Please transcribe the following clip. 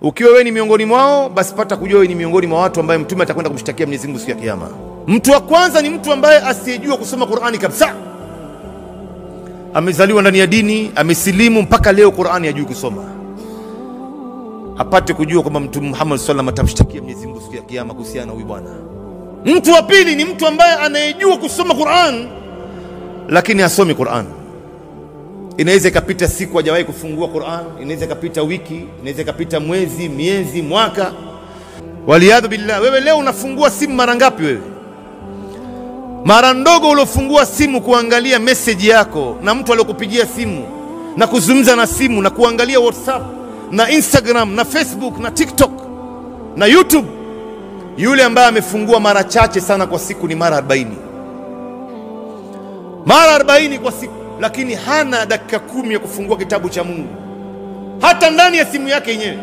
Ukiwa wewe ni miongoni mwao, basi pata kujua wewe ni miongoni mwa watu ambaye Mtume atakwenda kumshtakia Mwenyezi Mungu siku ya Kiyama. Mtu wa kwanza ni mtu ambaye asiyejua kusoma Qur'ani kabisa. Amezaliwa ndani ya dini, amesilimu mpaka leo Qur'ani hajui kusoma. Apate kujua kwamba Mtume Muhammad sallallahu alaihi wasallam atamshtakia Mwenyezi Mungu siku ya Kiyama kuhusiana na huyu bwana. Mtu wa pili ni mtu ambaye anayejua kusoma Qur'an lakini hasomi Qur'an. Inaweza ikapita siku hajawahi kufungua Qur'an, inaweza ikapita wiki, inaweza ikapita mwezi, miezi, mwaka. Waliyadhu billah, wewe leo unafungua simu mara ngapi wewe? Mara ndogo uliofungua simu kuangalia message yako na mtu aliyokupigia simu na kuzungumza na simu na kuangalia WhatsApp na Instagram na Facebook na TikTok na YouTube, yule ambaye amefungua mara chache sana kwa siku ni mara 40. Mara 40 kwa siku, lakini hana dakika 10 ya kufungua kitabu cha Mungu hata ndani ya simu yake yenyewe.